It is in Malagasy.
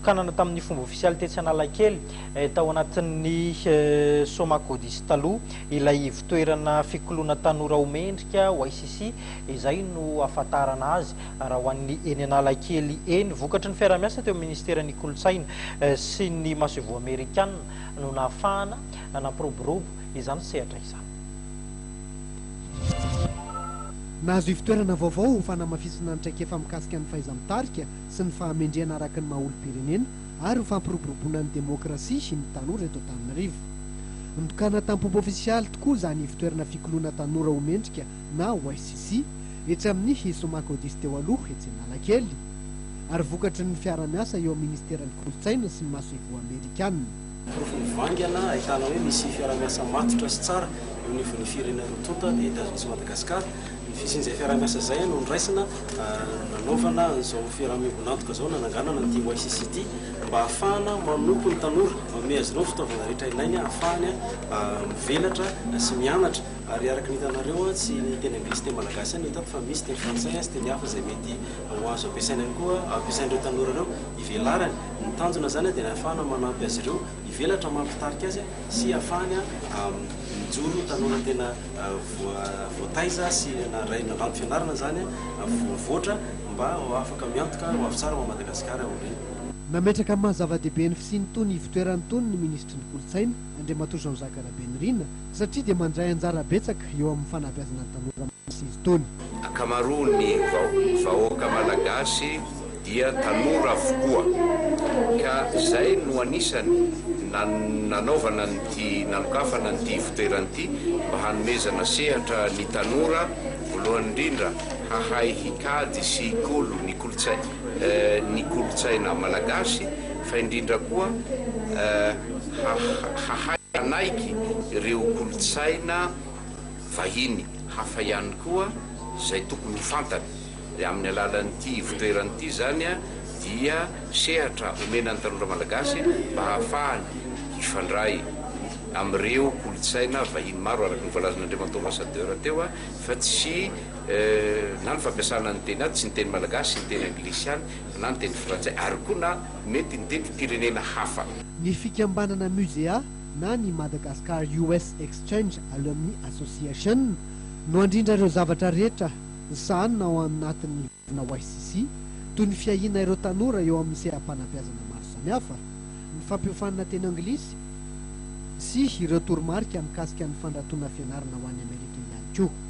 Notokanana tamin'ny fomba ofisialy tetsy Analakely, tao anatin'ny Somacodis taloha, ilay ivontoerana fikoloana tanora ho mendrika, YCC, izay no ahafantarana azy raha ho an'ny eny Analakely eny. Vokatry ny fiaraha-miasa teo amin'ny Ministeran'ny Kolontsaina sy ny Masoivoho Amerikanina no nahafahana nampiroborobo izany sehatra izany. Nahazo ivontoerana vaovao ho fanamafisana ny traikefa mikasika ny fahaiza-mitarika sy ny fahamendrehana araka ny maha olom-pirenena ary ho fampiroboroboana ny demokrasia ny tanora eto Antananarivo. Notokana tamim-pomba ofisialy tokoa izany ivontoerana fikoloana tanora ho mendrika na YCC etsy amin'ny Somakodis teo aloha etsy Analakely ary vokatry ny fiara-miasa eo amin'ny Ministeran'ny Kolontsaina sy ny Masoivoho Amerikana. Porofo mivangana ahitana hoe misy fiaraha-miasa matotra sy tsara eo anivon'ny firenena roa tonta dia Etazonia sy Madagasikara. Ny fisian'izay fiaraha-miasa izay no noraisina nanaovana an'izao fiaraha-miombon'antoka izao, nananganana an'ity YCC ity mba hahafahana manompo ny tanora, manome azy ireo ny fitaovana rehetra ilainy hahafahany mivelatra sy mianatra. Ary araka ny hitanareo, tsy ny teny anglisy sy teny malagasy ihany no hita ato fa misy teny frantsay sy teny hafa izay mety ho azo ampiasaina ihany koa, ampiasain'ireo tanora ireo hivelarany. Ny tanjona izany dia ny hahafahana manampy azy ireo hivelatra maha mpitarika azy sy hahafahany mijoro tanora tena voataiza sy nandray nandranto fianarana izany, voavoatra mba ho afaka miantoka ho avy tsara ho an'i Madagasikara aoriana. Nametraka ny maha zava-dehibe ny fisian'itony ivotoerana itony ny minisitry ny Kolontsaina, Andriamatoa Jean Jacques Rabenirina, satria dia mandray anjara betsaka eo amin'ny fanabeazana ny tanora masy izy itony. Ankamaroan'ny vahoaka malagasy dia tanora avokoa ka izay no anisany nanaovana an'ity nanokafana an'ity ivotoerana ity mba hanomezana sehatra ny tanora voalohany indrindra hahay hikajy sy hikolo ny kolontsaina ny kolontsaina malagasy fa indrindra koa hahay hanaiky ireo kolontsaina vahiny hafa ihany koa izay tokony ho fantany. Dia amin'ny alalan'ity ivotoerana ity izany dia sehatra omena ny tanora malagasy mba hahafahany hifandray amin'ireo kolontsaina vahiny maro araka ny voalazan'Andriamatoa Ambassadeur teo fa tsy na ny fampiasana ny teny ato tsy ny teny malagasy sy ny teny anglisy ihany fa na ny teny frantsay ary koa na mety ny tenim-pirenena hafa. Ny fikambanana Musea na ny Madagascar US Exchange Alumni Association no handrindra ireo zavatra rehetra sahanina ao anatin'ny vondrona YCC, toy ny fiahiana ireo tanora eo amin'ny seha-panabeazana maro samihafa, ny fampiofanana teny anglisy sy ireo toromarika mikasika ny fandratoana fianarana ho any Amerika ihany koa.